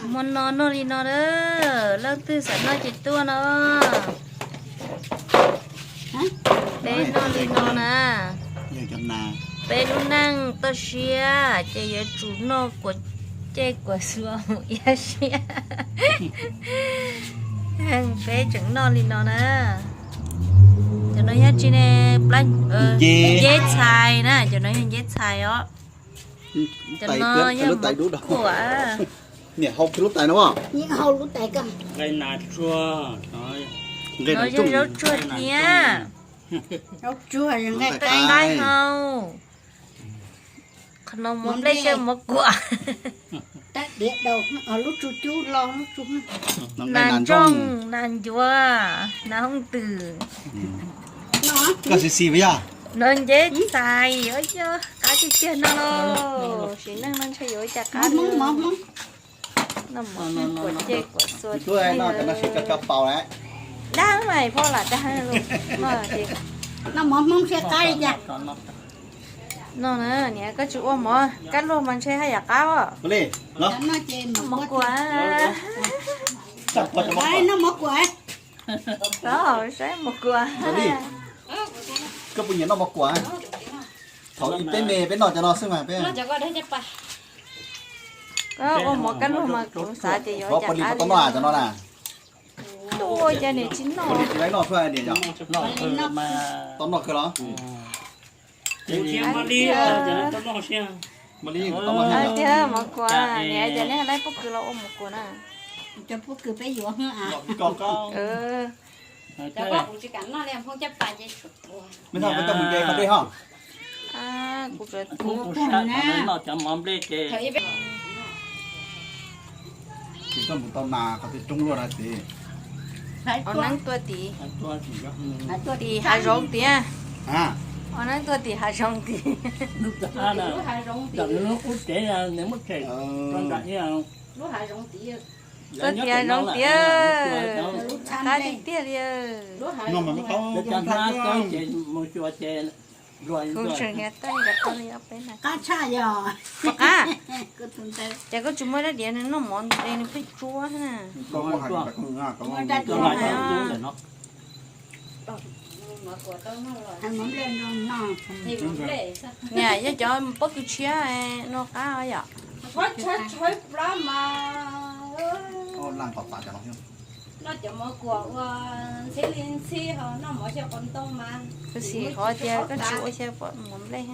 Hmo no noj li no na, leej twg xav noj ces tuaj no. Peb noj li no na. Peb lub neej toj siab ces yuav tsum noj kuam cej kuam xua mus ia siab. Peb tseem noj li no na. Cov no yog tsi ne, nceb txhais na, cov no yog nceb txhais os. Cov no yog mov kuam. Niam hau kiag lub tais no. No yog zaub tsuag thiab nqaij hau. Qhov no mov nplej xyaw mov kuam. Nas ntsooj, nas ncuav, nas hooj twm. No nceb txhais, qab tiag tiag no. Sim neej no ntshe yuav ua cas qab. Noj mov kuam cej kuam xua. Dab mas phoj lam dag. Noj mov Hmoob siab qab li cas. No na, niam koj tsis ua mov kab luag mas ntshe haj yam qab os. Mov kuam. Noj mov kuam. Saib mov kuam. Koj puas nyiam noj mov kuam? Thaum ub peb me peb noj cov no xwb mas peb. Koj ua mov kab luag mas kuv xav tias yuav ua cas qab li. Tuaj cas niam tsis noj. Tau noj kawg los? Tiag mov kuam, niam cas nej laib pob kws los ua mov kuam na. Cov pob kws peb yuav. Kuv tsuas noj cov mov nplej ces. Ua neeb tuaj tim, tim hav zoov tiag. Ua neeb tuaj tim hav zoov tim. Tuaj tim hav zoov tiag. Qab tiag tiag li. Kuv tseem hniav taij nkaus tau li ob peb na. Qab tshaj yog. Pom qab. Ces koj tsis muaj dab diav noj mov es nws pheej tsuab na. Niam, yog cov pob kws tshiab no qab yom. Noj cov mov kuam ua ntxhib li ntxhib ho noj mov xyaw qos ntoo mas. Kuv xav qhov tias koj tsis ua xyaw mov nplej.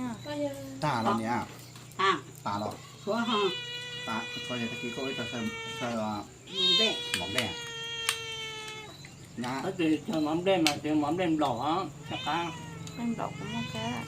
Tas los niam. Tas los. Tag kis koj ib tug xyaw mov nplej. Mov nplej mas mov nplej nplaum, nplej nplaum kuv muaj kab.